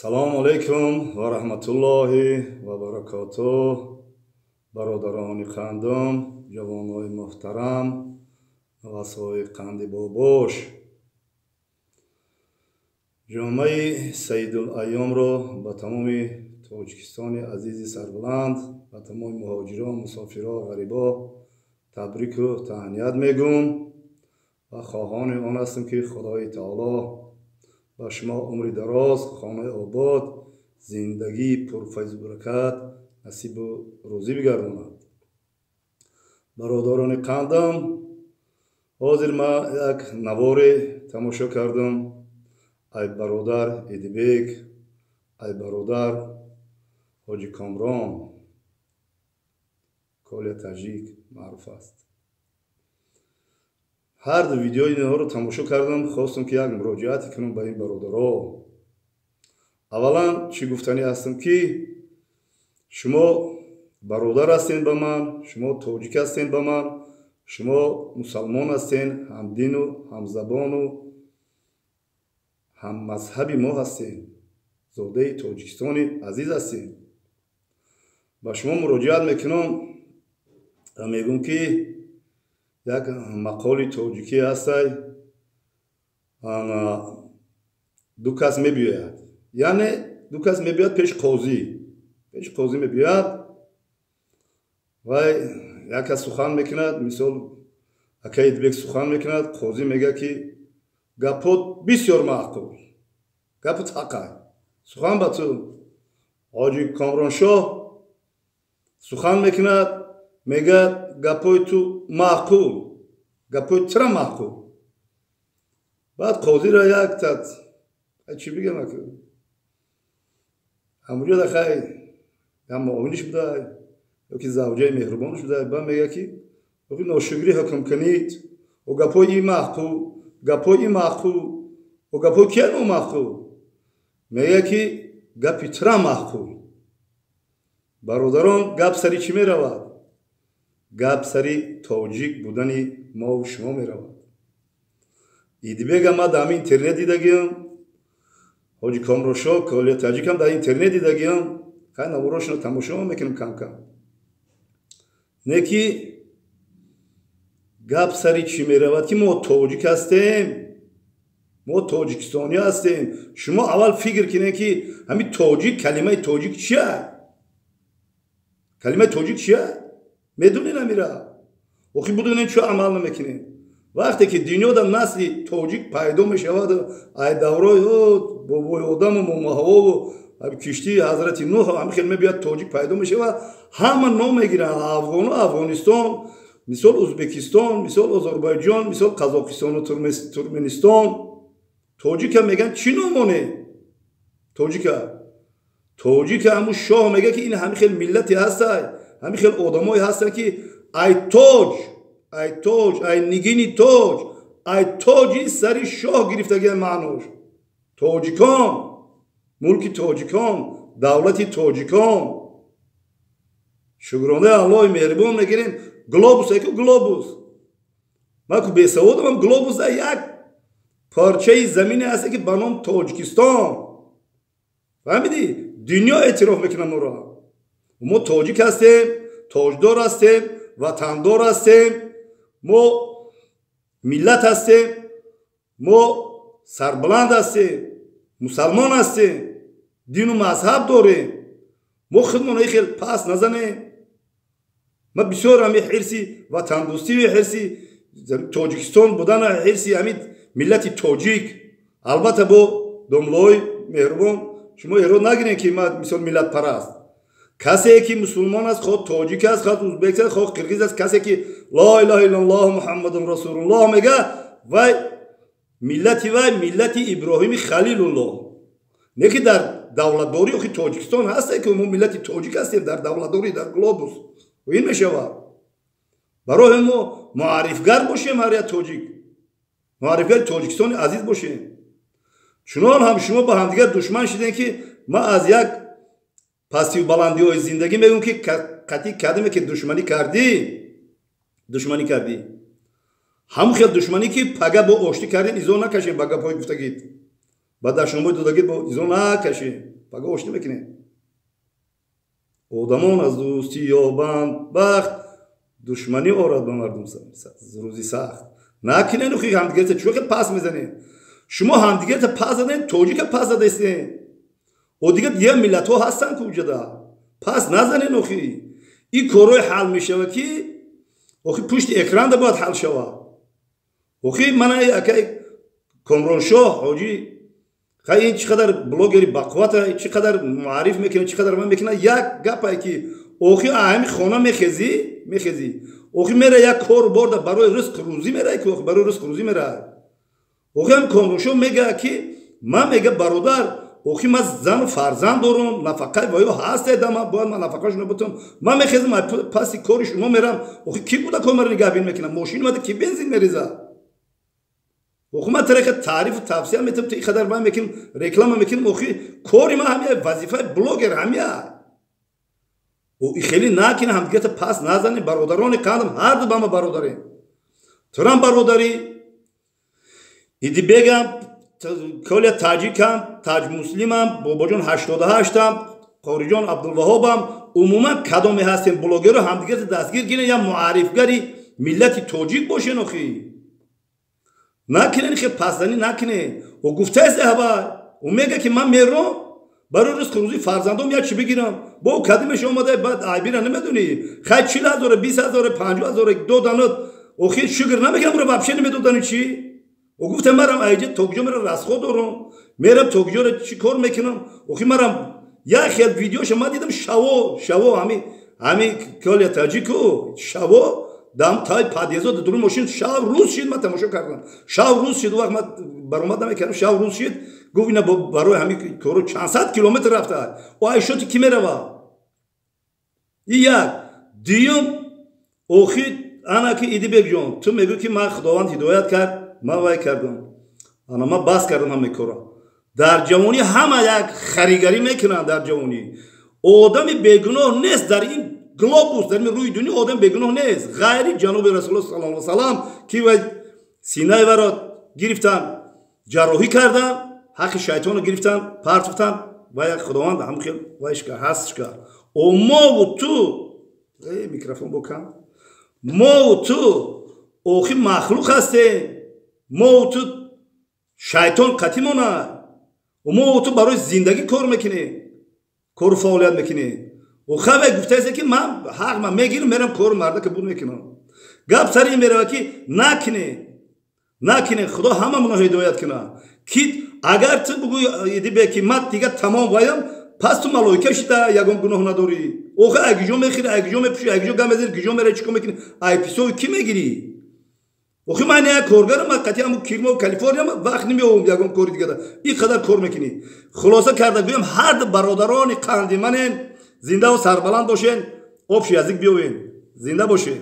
Салому алайкум ва раҳматуллоҳи ва баракотуҳ. Бародарони қандум, ҷавонои муҳтарам, васои қанди бобош. Ҷумъаи Саидулайёмро ба тамоми Тоҷикистони азизи сарбуланд, ба тамоми муҳоҷирон, мусофиро, ғарибо табрику таҳният мегӯм ва хоҳони он ҳастем, ки Худои таоло ба шумо умри дароз, хонаи обод, зиндагии пурфайзу баракат насибу рӯзӣ бигардонад. Бародарони қандам, ҳозир ман як наворе тамошо кардам ай бародар Идибек, ай бародар Ҳоҷи Комрон, Коля Таҷик маъруф аст. Ҳар ду видеои инҳоро тамошо кардам, хостам, ки як муроҷиате кунам ба ин бародаро. Аввалан, чӣ гуфтанӣ ҳастам, ки шумо бародар ҳастен ба ман, шумо тоҷик ҳастен ба ман, шумо мусалмон ҳастен, ҳамдину ҳамзабону ҳаммазҳаби мо ҳастен, зодаи Тоҷикистони азиз ҳастен. Ба шумо муроҷиат мекунам ва мегӯм, ки як мақоли тоҷикӣ ҳастай: ду кас мебиёяд, яъне ду кас мебиёяд пеши қозӣ, пеши қозӣ мебиёяд. Вай як кас сухан мекунад, мисол, акаи Идибек сухан мекунад. Қозӣ мегӯяд, ки гапот бисёр маъқул, гапот ҳақай, сухан ба ту. Ҳоҷи Комроншоҳ сухан мекунад, мегӯяд: гапҳои ту маъқул, гапҳои тура маъқул. Баъд қозиро як тат чӣ бигам, ҳамуҷо хай як муовиниш будай ёки завҷаи меҳрубонаш будай, ба мегӯяд, ки ношукрӣ ҳукм кунед, о гапҳои ин маъқул, гапҳои ин маъқул, о гапҳои кия номаъқул? Мегӯяд, ки гапи тура маъқул. Бародарон, гап сари чӣ меравад? Гап сари тоҷик будани мову шумо меравад. Идибега ма дар ҳамин интернет дидагиам, Ҳоҷи Комрошо Коля Таҷикам дар интернет дидагиам, хай наворошро тамошо мекунем кам-кам. Не ки гап сари чӣ меравад, ки мо тоҷик ҳастем, мо тоҷикистонӣ ҳастем. Шумо аввал фикр кунед, ки ҳамин тоҷик, калимаи тоҷик чия? Калимаи тоҷик чия? Медонед амира? Охи будонед, чо амал намекунед? Вақте ки дунёда насли тоҷик пайдо мешавад, ай даврои бобои одаму момаҳавову киштии ҳазрати Нуҳ, ҳамин хел мебиёд, тоҷик пайдо мешавад, ҳама ном мегиранд: афғону Афғонистон, мисол, Ӯзбекистон, мисол, Озарбойҷон, мисол, Қазоқистону Туркменистон. Тоҷика мегӯянд, чӣ ном монед тоҷика? Тоҷика ҳамун шоҳ мегӯяд, ки ин ҳамин хел миллате ҳастай, ҳамин хел одамое ҳастанд, ки ай тоҷ, ай тоҷ, ай нигини тоҷ, ай тоҷи сари шоҳ гирифтагиан маънош тоҷикон, мулки тоҷикон, давлати тоҷикон. Шукронаи Аллоҳи меҳрибон мегирем. Глобус яку глобус, ман ку бесаводам, глобус як парчаи замине ҳаста, ки ба ном Тоҷикистон. Фаҳмидӣ? Дунё эътироф мекунад моро. Мо тоҷик ҳастем, тоҷдор ҳастем, ватандор ҳастем, мо миллат ҳастем, мо сарбаланд ҳастем, мусалмон ҳастем, дину мазҳаб дорем. Мо худмон хел пас назанем. Ман бисёр ҳами ҳирси ватандӯстӣ, ҳирси Тоҷикистон будана, ҳирси ҳамин миллати тоҷик. Албатта, бо домлои меҳрубон, шумо эрод нагирем, ки ман мисол миллатпараст. Касе ки мусулмон аст, хоҳ тоҷик аст, хоҳ узбек аст, хоҳ қирғиз аст, касе ки ло илаҳа иллаллоҳ Муҳаммадун расулуллоҳ мега, вай миллати, вай миллати Иброҳими Халилуллоҳ. Не ки дар давлатдорӣ охи Тоҷикистон ҳасте, ки мо миллати тоҷик ҳастем дар давлатдорӣ, дар глобус ин мешавад. Барои мо муаррифгар бошем, ҳар як тоҷик муаррифгари Тоҷикистони азиз бошем. Чунон ҳам шумо ба ҳамдигар душман шидем, ки ман аз як пастию баландиҳои зиндагӣ мегӯм, ки қатъӣ кардеме, ки душманӣ кардӣ, душманӣ кардӣ, ҳамон хел душманӣ, ки пага бо оштӣ кардем, изо накашем ба гапҳои гуфтагид. Ба дашномои додагӣ бо изо накашем, пага оштӣ мекунем. Одамон аз дӯстӣ ёбанд бахт, душманӣ орад ба мардум рӯзи сахт. Накунен охи ҳамдигарта чӯ хел пас мезанем? Шумо ҳамдигарта пас задем, тоҷика пас задастем. О дигар дигар миллатҳо ҳастанд ку уҷада. Пас назанен охи. Ин корҳои ҳал мешава ки охи пушти экранда бояд ҳал шава. Охи мана акай Комроншоҳ ҳоҷӣ хай ин чӣ қадар блогери бақуввата, чӣ қадар муарриф мекунад, чӣ қадар ман мекунад, як гапае ки охи ҳами хона мехезӣ, мехезӣ. Охи мера як кор борда барои ризқ рӯзӣ мерай ки охи барои ризқ рӯзӣ мерай. Охи ҳам Комроншоҳ мегӯяд ки ман мега бародар, охи ман зану фарзанд дорам, нафақаи ваё ҳаст дама, бояд ман нафақашонро бутам. Ман мехезам паси кори шумо мерам. Охи ки кӯдакҳои маро нигаҳбин мекунад? Мошини мада ки бензин мерезад? Охи ман тариқи таърифу тавсия метам, ту ин қадар ман мекунам, реклама мекунам, охи кори ман ҳамия, вазифаи блогер ҳамия. О хеле накина, ҳамдигарта пас назанем, бародарони қандам, ҳарду ба ма бародарем. Турам бародарӣ, Идибегам, Коля таҷикам, Таҷ муслимам, Бобоҷон 88-ам, Қориҷон Абдулваҳобам, умуман кадоме ҳастем блогерро ҳамдигарта дастгир гирен, я муаррифгари миллати тоҷик бошен охи. Накунен хел пасзанӣ накунен. О гуфтааст ҳава, ӯ мега ки ман мером барои ризқу рӯзии фарзандом як чӣ бигирам. Бо кадимеш омада баъд айбира намедонӣ. Хай 40 000, 20 000, 50 000 доданат, охи шукр намекунам, ӯро вообще намедодани чӣ? Ӯ гуфта марам айҷа то куҷо мера расход дорам, мерам то куҷоро чӣ кор мекунам. Охи марам як хел видеоша ман дидам, шаво, шаво ҳами Коля таҷику шаво дам тай подъездо дуруни мошин шав рӯз шид, ман тамошо кардам. Шав рӯз шид, вақт ман баромад намекардам, шав рӯз шид, гуфт ина барои ҳами кору чанд сад километр рафта. О айшоти ки мерава? И як. Дуюм, охи ана ки Идибекҷон, ту мегӯӣ ки ман Худованд ҳидоят кард, ман вай кардам. Ана ман бас кардам ҳамаи корро. Дар ҷавонӣ ҳама як харигарӣ мекунанд дар ҷавонӣ. Одами бегуноҳ нест дар ин глобус, дар ин рӯи дунё одам бегуноҳ нест. Ғайри ҷаноби Расулуллоҳ саллаллоҳу алайҳи васаллам ки вай синаи варо гирифтанд, ҷарроҳӣ карданд, ҳаққи шайтонро гирифтанд, партофтанд ва як Худованд ҳам хел вайш кард, ҳастш кард. О мову ту, э микрофон бокам. Мову ту охи махлуқ ҳастем. Мову ту шайтон қатӣ монад. Мову ту барои зиндагӣ кор мекунем, кору фаъолият мекунем. О хаве гуфтааст ки ман ҳақ ман мегирам, мерам кору марда ки буд мекунам. Гап сари ин мерава ки накунем, накунем, Худо ҳамамонро ҳидоят кунад. Ки агар ту бугӯй Идибек ки ман дигар тамом ваям, пас ту малоика шида ягон гуноҳ надорӣ. Охи ай куҷо мехӯрӣ, ай куҷо мепӯшӣ, ай куҷо гам мезанӣ, куҷо меравӣ, чӣ кор мекунӣ? Ай ҳисоби кӣ мегирӣ? Охи ман як коргарам, ман қатъи ҳамун Кирмо Калифорниям вақт намеёбам ягон кори дигар. Ин қадар кор мекунӣ. Хулоса карда гӯям, ҳар ду бародарони қанди манен, зиндаву сарбаланд бошен, общий язык биёвен. Зинда бошен.